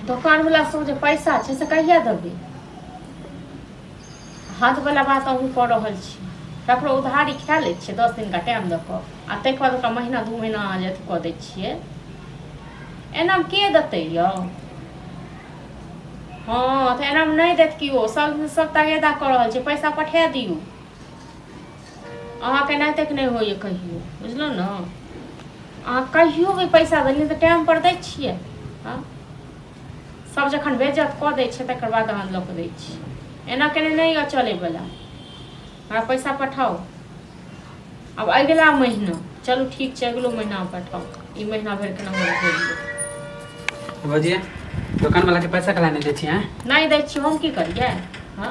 दोकानवला सब जे पैसा छै से कहिया देबै? हाथवला बात अहूँ कऽ रहल छी। ककरो उधारी खा लै छियै 10 दिनका टाइम दऽ कऽ आ ताहिके बाद ओकरा महीना 2 महीना अहाँ जे अथी कऽ दै छियै। एनामे के देतै यौ? हँ तऽ एनामे नहि देत केओ। सब सब तगेदा कऽ रहल छै, पैसा पठा दियौ। अहाँके एनाहिते नहि होइए कहियो, बुझलहुँ ने? अहाँ कहियो भी पैसा देलियै तऽ टाइमपर दै छियै। हँ, सब जखन बेज्जत कऽ दै छै तकर बाद अहाँ लऽ कऽ दै छियै। एना केने नहि यऽ चलैवला। हमरा पैसा पठाउ आब अगिला महीना। चलू ठीक छै, अगिलो महीना पठाउ। ई महीना भरि केना भेज। भौजी, दोकान वाला के पैसा कला नहि दै छियै? नहि दै छियै, हम की करियै? हँ,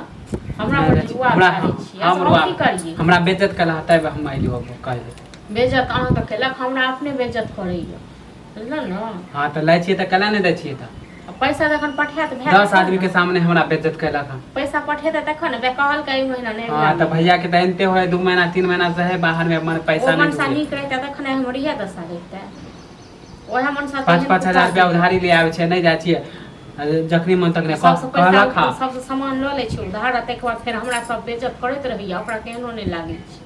हमरा पर रुआ हमरा दै छियै, हम हम की करियै? हमरा बेज्जत कला तब हम अइलियो कहै। बेज्जत अहाँके केलक? हमरा अपने बेज्जत करैया, बुझलहुँ ने? हँ तऽ लै छियै तऽ कला नहि दै छियै तऽ? आ पैसा जखन पठायत भए 10 आदमी के सामने हमरा बेज्जत केलक हन। पैसा पठेतै तखन ने कहलकै एहि महीना नहि। हँ तऽ भैया के तऽ एनते होय, 2 महीना 3 महीना से है बाहर में, मने पैसा ओ नहीं मनसा जुड़े। नीक रहितै तखन हमर इएह दशा रहितै? ओएह मनसा तऽ 5 एहन 5 हजार रुपया कुत्ता उधारी ले आबै छै, नहि जाइ छियै जखनी मन तखने सबसँ पैसा कहलक हँ। सबसँ सामान लऽ लै छै उधार आ ताहिके बाद फेर हमरा सब बेज्जत करैत रहैया, ओकरा केहनो नहि लागै छै।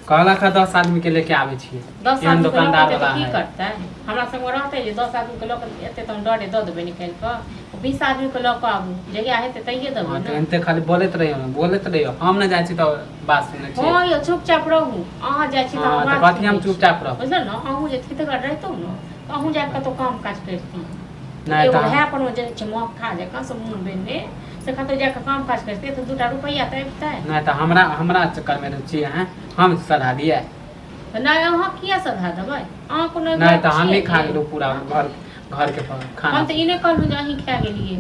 कहलक हँ 10 आदमी के लेके आबै छियै। 10 एहन आदमी के लऽ दोकानदार कऽ एतै वाला तऽ की है। करतै? हमरा संगे रहतै जे 10 आदमी के लऽ कऽ एतै तऽ हम डरे दऽ देबै निकालि कऽ? 20 आदमी के लऽ कऽ आबू, जहिया हेतै तहिये देबै हँ तऽ ने। एनते खाली बोलैत रहियो, बोलैत रहियो, हम नहि जाइ छी तऽ बात सुनै छियै। हँ यौ, चुपचाप रहू। अहाँ जाइ छी तऽ हँ हम तऽ बात कथी हम सुनै छी। चुपचाप रहब? बुझलहुँ ने? अहूँ जे थितगर रहितहुँ ने तऽ अहूँ जाकऽ कतहु काम काज करिती। नहि एगो तऽ भाय पर जे छै मक्खा जकाँ सब मुँह बेने से कतहु जाकऽ काम काज करितै तऽ 2टा रुपैआ तऽ अबितै। नहि तऽ हमरा हमरा चक्करमे छियै अहाँ, हम सधा दियै? तऽ नहि, अहाँ किया सधा देबै? अहाँ कोनो नहि गप तऽ हमही छियै खा की? गेलहुँ पूरा घर घरके खाना। हम तऽ ई नहि कहलहुँ जे अहीं खा गेलियै।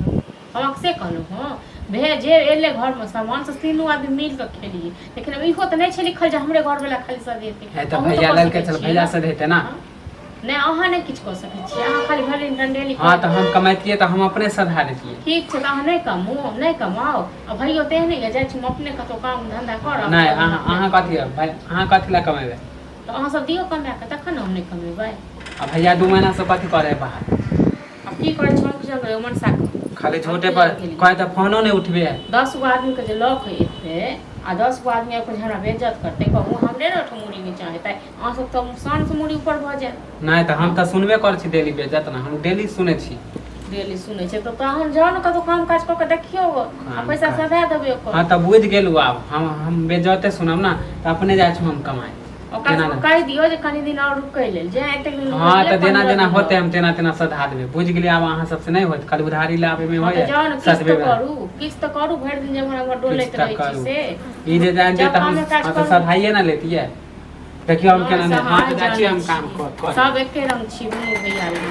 हम अहाँके से कहलहुँ? हँ, भे जे एलै घरमे सामान से तीनू आदमी मिल कऽ खेलियै, लेकिन आब इहो तऽ नहि छै लिखल जे हमरे घरवला खाली सधेतै। है तऽ अहूँ तऽ भैया कऽ लेलकै सकै छल छियै भैया ने? सधेतै ने। हँ? नहि, अहाँ नहि किछु कऽ सकै छियै। अहाँ खाली भरि दिन डंडेली हँ करैत तऽ हम कमैतियै तऽ हम अपने सधा देतियै। ठीक छै, तऽ अहाँ नहि कमू, नहि कमाउ। आ भैयो तेहने यऽ, जाइ छी हम अपने कतहु काम धन्धा करब। नहि, अहाँ अहाँ कथी भाइ, अहाँ कथी लए कमेबै? तऽ अहाँ सब दियौ कमा कऽ, तखन ने हम नहि कमेबै। आ भैया 2 महीना से कथी करै है बाहर? आब की करै छै हम की जानबै मनसा के। खाली हम झूठे की पर गेलियै? कहै तऽ फोनो नहि उठबे है। 10 गो आदमीके जे लऽ कऽ एतै आ 10 गो आदमी आबि कऽ जे हमरा बेज्जत करतै, कहू हमरे ने ओहिठाम मूड़ी नीचाँ हेतै? अहाँ सब तऽ शानसँ मूड़ी ऊपर भऽ जायत। नहि तऽ हम तऽ सुनबे करै छी डेली बेज्जत ने, हम डेली सुनै छी। डेली सुनै छै तऽ तहन जाउ ने कतहु काम काज कऽ कऽ देखियौ आ काम पैसा काज। सधा देबै ओकर। हँ तऽ बुझि गेलहुँ आब हम बेज्जते सुनब ने तऽ अपने जाइ छी हम कमाइ। ओकरा केना सबके नहि? कहि दियौ जे कनि दिन आओर रुकै लेल, जे एतेक दिन हँ रुकै तऽ जेना 15 जेना दिन होतै आओर। हम तेना तेना सधा देबै, बुझि गेलियै? आब अहाँ सबसँ नहि होत, खाली उधारी लाबैमे हँ तऽ होइए जाउ ने, किछु तऽ सधबेमे। करू, किछु तऽ करू। भरि दिन जे एम्हर एम्हर किछु डोलैत तऽ रहै छी करू। से ई जे जानि जाउ तऽ हम कामे काज हँ तऽ करू। सधाइए ने लेतियै। देखियौ हम हँ केना से नहि। हँ अहाँ तऽ जाइ छी जानै हम काम छी। कऽ सब एके रंग छी दुनू भैयारी।